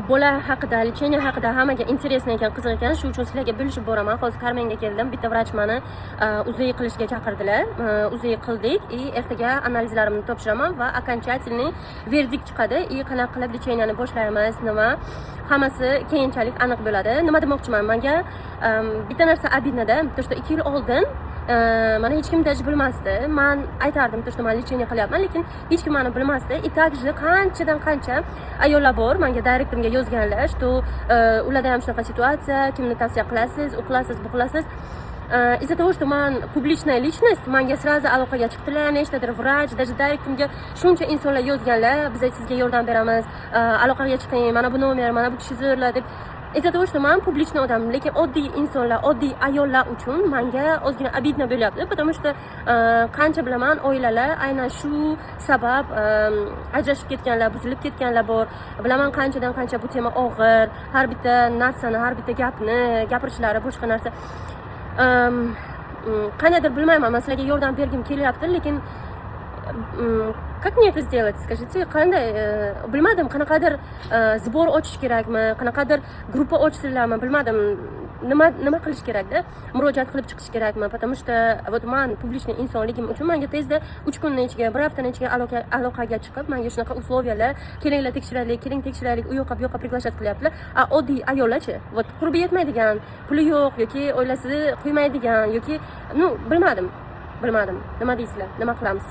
Bola haqida, лечение haqida hammaga интересно ekan, qiziq ekan, shu uchun sizlarga bo'lishib boraman. Hozir Karmenga keldim, bitta vrach mani УЗИ qilishga chaqirdilar. УЗИ qildik и ertaga analizlarimni topshiraman va окончательный verdikt chiqadi и qanaqa qilib лечение ni boshlaymiz, nima, hammasi keyinchalik aniq bo'ladi. Nima demoqchiman, manga bitta narsa обидно da, то что 2 yil oldin mani hech kim даже bilmasdi. Man aytardim, то что man лечение qilyapman, lekin hech kim mani bilmasdi. И также qanchadan qancha ayollar bor, manga direktimga yozganlar, что ularda ham shunaqa situatsiya, kimni tavsiya qilasiz, u qilasiz, bu qilasiz. Из-за того, что man публичная личность, manga сразу aloqaga chiqdilar, nechtadir vrach, даже direktimga shuncha insonlar yozganlar, biz sizga yordam beramiz, aloqaga chiqing, mana bu nomer, mana bu kishi zo'rlar deb. Из-за того, что man публичный odam, lekin oddiy insonlar, oddiy ayollar uchun manga ozgina обидно bo'lyapti, потому что qancha bilaman, oilalar aynan shu sabab ajrashib ketganlar, buzilib ketganlar bor. Bilaman, qanchadan qancha bu tema og'ir, har bitta narsani, har bitta gapni gapirishlari boshqa narsa. Qandaydir bilmayman, man sizlarga yordam bergim kelyapti, lekin как мне это сделать, скажите, qanday, bilmadim, qanaqadir сбор ochish kerakmi, qanaqadir gruppa ochsinlarmi, bilmadim, nima qilish kerakda, murojaat qilib chiqish kerakmi? Потому что вот man публичный insonligim uchun manga tezda 3 kunni ichiga, bir haftani ichiga aloqaga chiqib, manga shunaqa условия lar, kelinglar, tekshiraylik, keling, tekshiraylik, u yoqqa, bu yoqqa приглашать qilyaptilar. A oddiy ayollarchi, вот qurbi yetmaydigan, puli yo'q yoki oilasi qo'ymaydigan yoki, ну, bilmadim, bilmadim, nima deysizlar, nima qilamiz?